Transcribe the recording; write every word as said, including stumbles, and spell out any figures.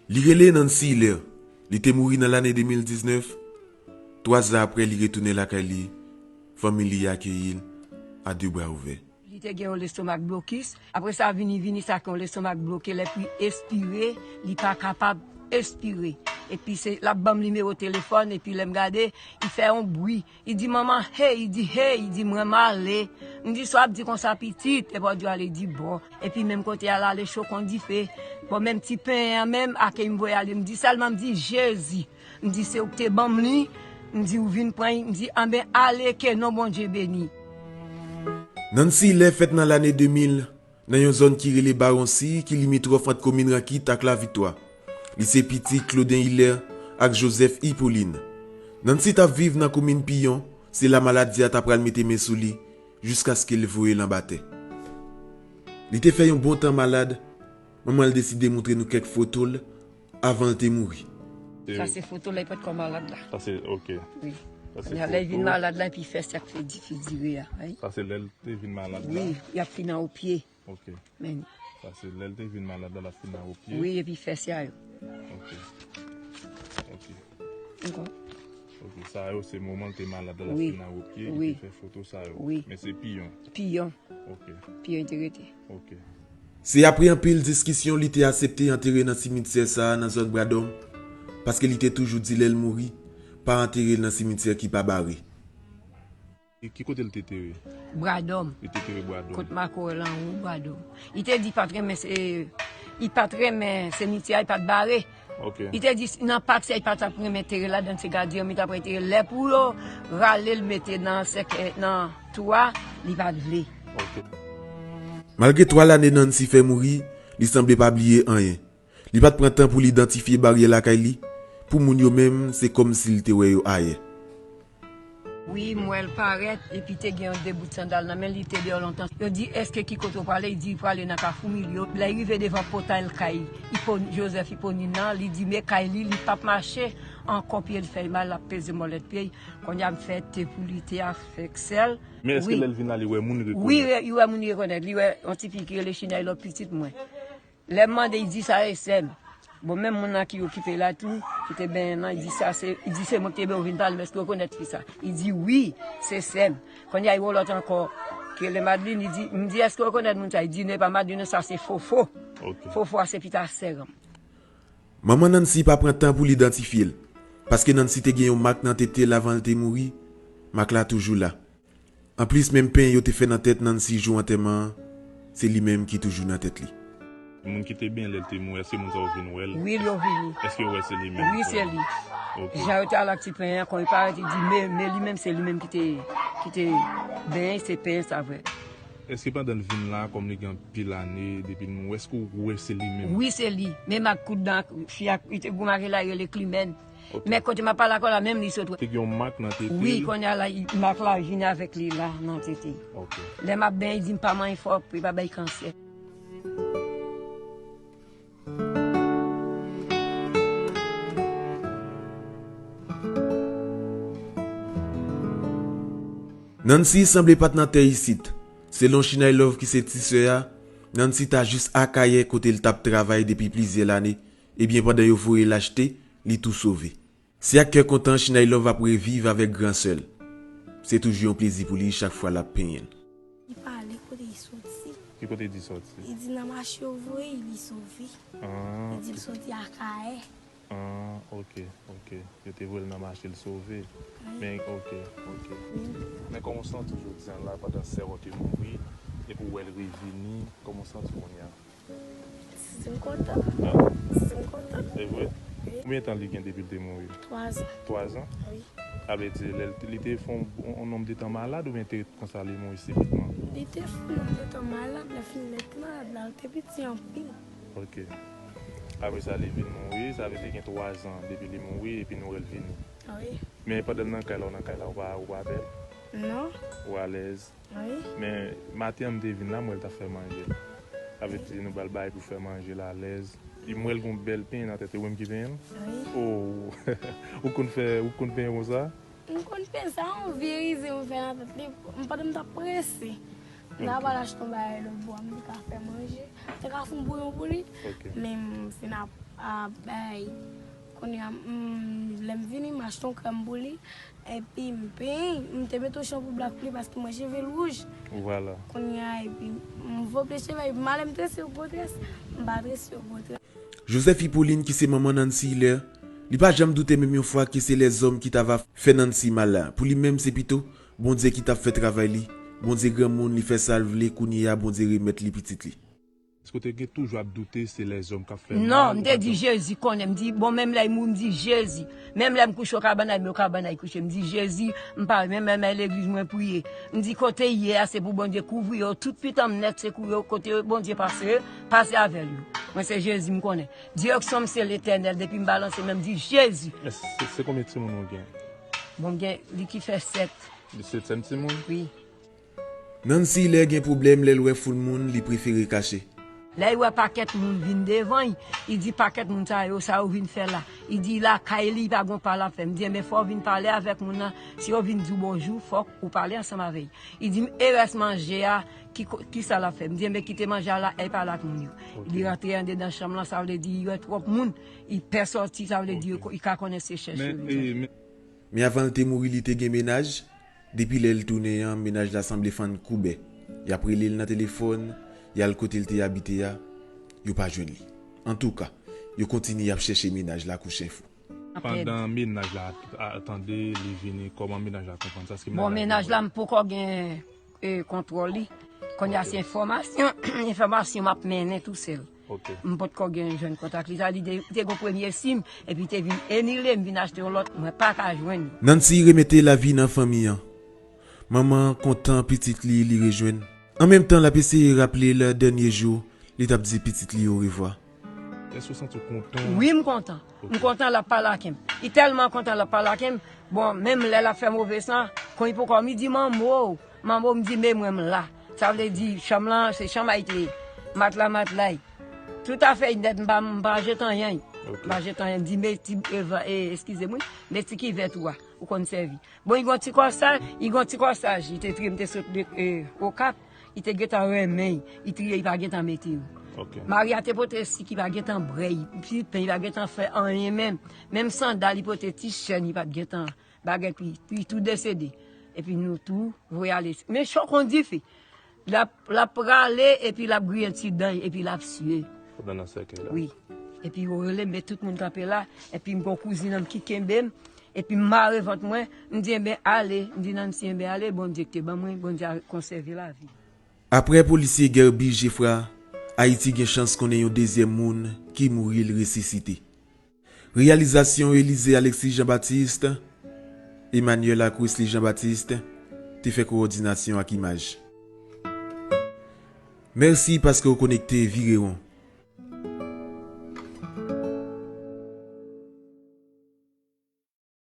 Li rele Nancy Hilaire. Li te mouri nan lane de mil diznèf. Twa zan apre, li retounen lakay li. Fanmi li akeyi l a de bra ouvè. Li te gen yon lestomak blokis. Apre sa, vini, vini sa ke yon lestomak bloke. Lè pou li espire, li pa kapab espire. Epi se, l ap ban m nimewo telefòn, epi lè m gade, li fè yon bri. Li di, "Manman, hey," li di, "Hey," li di, "Mwen m ale." M di, "Sa w ap di konsa, pitit?" Epi w di, "Ale," li di, "Bon." Epi menm kote a, l ale cho kon dife. Bon, menm ti penyen an menm, ake m voye ale, m di sèlman, m di, "Jezi." M di, "Se ou k te ban m li." M di, "Ou vin pran li." M di, "Anben, ale, ke non Bondye beni." Nancy Hilaire fèt nan lane de mil, nan yon zòn ki rele Baroncy, ki limitwòf ant komin Rankit ak Laviktwa. Li se pitit Claudin Hilaire ak Joseph Hippolyte. Nancy t ap viv nan komin Piyon, se la maladi a ta pral mete men sou li, jiskaske l voye l anba tè. Li te fè yon bon tan malad, manman l deside montre nou kèk foto l avan l te mouri. Sa se foto lè li pa t ko malad la. Sa se, ok. Wi. Sa se foto. Lè li vin malad la, epi fè sa k fè di fizire a, wi. Sa se lè l te vin malad la? Wi, y ap fin an o pye. Ok. Men. Sa se lè l te vin malad la, l ap fin an o pye? Wi, epi fè sa yo. Ok. Ok. Ankò. Ok, sa yo se moman l te malad la, l ap fin an o pye, epi fè foto sa yo. Wi. Men se Piyon. Piyon. Ok. Piyon li te rete. Ok. Se apre anpil diskisyon li te aksepte antere nan simityè sa a nan zòn Bradòm, paske li te toujou di lè l mouri, pa antere l nan simityè ki pa bare. E ki kote l te tere? Bradòm. Li te tere Bradòm. Kot Makorèl anwo Bradòm. Li te di pa t renmen se, li pa t renmen simityè a, li pa t bare. Ok. Li te di nan pak sa, li pa t ap renmen tere ladan, se gadyen yo, li t ap tere. Lè pou yo rale l mete nan sèkèy, nan twou a, li pa t vle. Ok. Malgre twa lane Nancy fè mouri, li sanble pa bliye anyen. Li pa t pran tan pou l idantifye baryè lakay li. Pou moun yo menm, se kòmsi l te wè yo ayè. Wi, m wè l parèt, epi te gen yon de bout sandal nan men l, li te deyò lontan. Yo di, "Èske ki kote w prale?" Li di, "Li prale nan Kafou Milyo." Lè l rive devan pòtay l kay Ipo-, Joseph Iponina, li di, "Men kay li, li p ap mache ankò, pye l fè l mal, l ap peze mòlèt pye l." Kounye a m fè te pou li, te avèk sèl. Men èske lè l vin la, li wè moun, li rekonèt? Wi, li wè moun, li rekonèt. Li wè yon ti fi ki rele Chinay, lòt pitit mwen. Lè m mande, li di sa se sè m. Bon, menm moun nan ki okipe la tou, ki te benyen nan, li di sa se, li di se mwen ki te benyen, ou vin pale m, èske w rekonèt fi sa? Li di wi, se sè m. Kounye a, li wè lòt ankò, ki rele Madeline, li di, m di, èske w rekonèt moun sa? Li di, non, e pa Madeline, non, sa se Fofo. Ok. Fofo a se pita sè m. Manman Nancy pa pran tan pou l idantifye l, paske Nancy te gen yon mak nan tete l avan l te mouri. Mak la toujou la. Anplis, menm penyen yo te fè nan tèt Nancy jou antèman an, se li menm ki toujou nan tèt li. Moun ki te benyen lè l te mouri, èske moun sa yo vin wè l? Wi, yo vini. Èske yo wè se li menm? Wi, se li. Ok. Jan yo te al ak ti penyen an, kon li parèt, li di, men, men li menm, se li menm ki te, ki te benyen, se penyen sa vre. Èske pandan l vin la, kòm li gen anpil ane depi l mouri, èske w wè se li menm? Wi, se li. Menm ak kout dan, fi a, li te gwo make la, rele Klimèn. Ok. Men kote m ap pale ak ou la, menm li sot wè. Te gen yon mak nan tete l? Wi, kounye a la, mak la vini avèk li la, nan tete. Ok. Lè m ap benyen, li di m pa manyen fò, pou li pa bay kansè. Nancy sanble pa t nan tè isit. Selon Chinay Love ki se ti sè a, Nancy ta jis Akayè kote l t ap travay depi plizyè lane, ebyen pandan yo voye l achte, li tou sove. Se ak kè kontan Chinay Love ap reviv avèk gran sè l. Se toujou yon plezi pou li chak fwa l ap penyen l. Li pale kote li soti. Ki kote li soti? Li di nan mache yo voye li sove. Ah. Li di l soti Akayè. Ah, ok, ok. Yo te voye l nan mache l sove. Wi. Men, ok, ok. Wi. Men kòman w santi w jodi a la pandan sè w te mouri, epi w wè l revini, kòman w santi w kounye a? Si m kontan. Hein? Si m kontan. Se vre? Wi. Konbyen tan li gen depi l te mouri? Twa zan. Twa zan? Wi. Sa vle di, lè l te, li te fè yon, yon nonb de tan malad oubyen te ret konsa li mouri sibitman? Li te fè yon nonb de tan malad, lè fini lè l te malad la, l te piti anpil. Ok. Apre sa, li vin mouri, sa vle di gen twa zan depi li mouri, epi nou wè l vini. Wi. Men pandan l nan kay la, w nan kay la, ou pa, ou pa pè? Non. Ou alèz? Wi. Men maten an m te vin la, m wè l t ap fè manje l. Sa vle di nou ba l bagay pou fè manje l alèz. Epi m wè l gon bèl penyen nan tèt li, ou menm ki penyen l? Wi. Oh! Ou konn fè, ou konn penyen konsa? M konn penyen sa, yon vye rize m fè nan tèt li. M pandan m t ap prese. M ta pral achte yon bagay lòt bò, m te ka fè manje. M te ka fè yon bouyon pou li. Ok. Men m fin ap A bay. Kounye a, m, lè m vini, m achte yon krèm pou li. Epi m penyen, m te mete yon chanpou blak pou li paske mwen cheve l wouj. Vwala. Kounye a, epi m vople cheve, epi m ale m trese yon gwo très, m pa trese yon gwo très. Joseph Hippolyte, ki se manman Nancy Hilaire, li pa janm doute menm yon fwa ke se lèzòm ki ta va fè Nancy mal la. Pou li menm, se pito Bondye ki t ap fè travay li. Bondye granmoun, li fè sa l vle, kounye a, Bondye remèt li pitit li. Èske w te gen toujou ap doute se lèzòm k ap fè mal? Non, m te di Jezi konnen. M di, bon, menm lè m mouri, m di, Jezi. Menm lè m kouche okabannay, m okabannay kouche. M di, Jezi, m pa, menm lè m al legliz, mwen priye. M di, kote y ye a, se pou Bondye kouvri yo. Tout pitit m nèt, se kouvri yo. Kote Bondye pase, pase avè l yo. Mwen, se Jezi m konnen. Direksyon m se Letènèl. Depi m balanse men, m di, Jezi. Men se, se konbyen timoun ou gen? Bon, m gen, li ki fè sèt. Li setyèm timoun? Wi. Nancy lè gen pwoblèm, lè l wè foul moun, li prefere kache. Lè l wè pakèt moun vin devan l, li di, pakèt moun sa yo, sa yo vin fè la? Li di, lakay li, li pa gon pa l ap fè. M di, enben, fò w vin pale avèk moun nan. Si yo vin di w bonjou, fòk ou pale ansanm avè l. Li di m, e rès manje a, ki ko-, kisa l ap fè? M di, enben, kite manje a la, al pale ak moun yo. Ok. Li rantre andedan chanm lan, sa vle di, li wè twòp moun, li pè sòti, sa vle di, ok, li ka konnen se chèche yo. Men, men, Men avan l te mouri, li te gen mennaj. Depi lè l tounen an, mennaj la sanble fann koubè. Y ap rele l nan telefòn, y al kote l te abite a, yo pa jwenn li. Antouka, yo kontinye ap chèche mennaj la kou chen fou. Pandan mennaj la a, tande, li vini, kòman mennaj la konprann sa? Èske mennaj la vini? Bon, mennaj la, m poko gen e, kontwòl li. Kounye a se enfòmasyon, enfòmasyon m ap mennen tousèl. Ok. M potko gen jwenn kontak li. Sa di, te, te gon premye sim, epi te vin anile, m vin achte yon lòt, mwen pa ka jwenn li. Nancy remete lavi nan fanmi an. Manman an kontan pitit li, li rejwenn. An menm tan, l ap eseye raple l dènye jou li t ap di pitit li orevwa. Èske w santi w kontan? Wi, m kontan. Ok. M kontan l ap pale ak m. Li tèlman kontan l ap pale ak m. Bon, menm lè l ap fè move san, kon li poko, li di, "Manmo, manmo," m di, "Men mwen, m la." Sa vle di, chanm lan, se chanm a li te ye. Matla, matla y. Tout afè y nèt, m pa, m pa jete anyen. Ok. M pa jete anyen. M di, "Men ti, e, va, e, eskize m, wi. Men ti kivèt ou a, ou konn sèvi." Bon, li gon ti kòsaj, li gon ti kòsaj, li te triye m te sot de, e, Okap, li te gentan renmen, li triye, li pa gentan mete yo. Ok. Maria te pote sik, li pa gentan bwè, li, ti pen, li pa gentan fè anyen menm. Menm sandal, li pote ti chèn, li pa t gentan bagay, li, li tou desede. Epi nou tou voye ale. Men chòk on dife. L ap, l ap prale, epi l ap griyen ti dan, epi l ap siye. Pandan nan sèkèy la. Wi. Epi yo rele m, men tout moun kanpe la. Epi m gon kouzin an m ki kenbe m. Epi m mare vant mwen. M di, "Enben, ale." M di, "Nancy, enben, ale." Bondye ki te ban mwen, Bondye a konsève lavi. Apre polisye Guerby Geffrard, Ayiti gen chans konnen yon dezyèm moun ki mouri l resisite. Reyalizasyon Elysée Alexis Jean Baptiste, Emmanuel ak Wesley Jean Baptiste te fè kowòdinasyon ak imaj. Mèsi paske w konekte Virewon.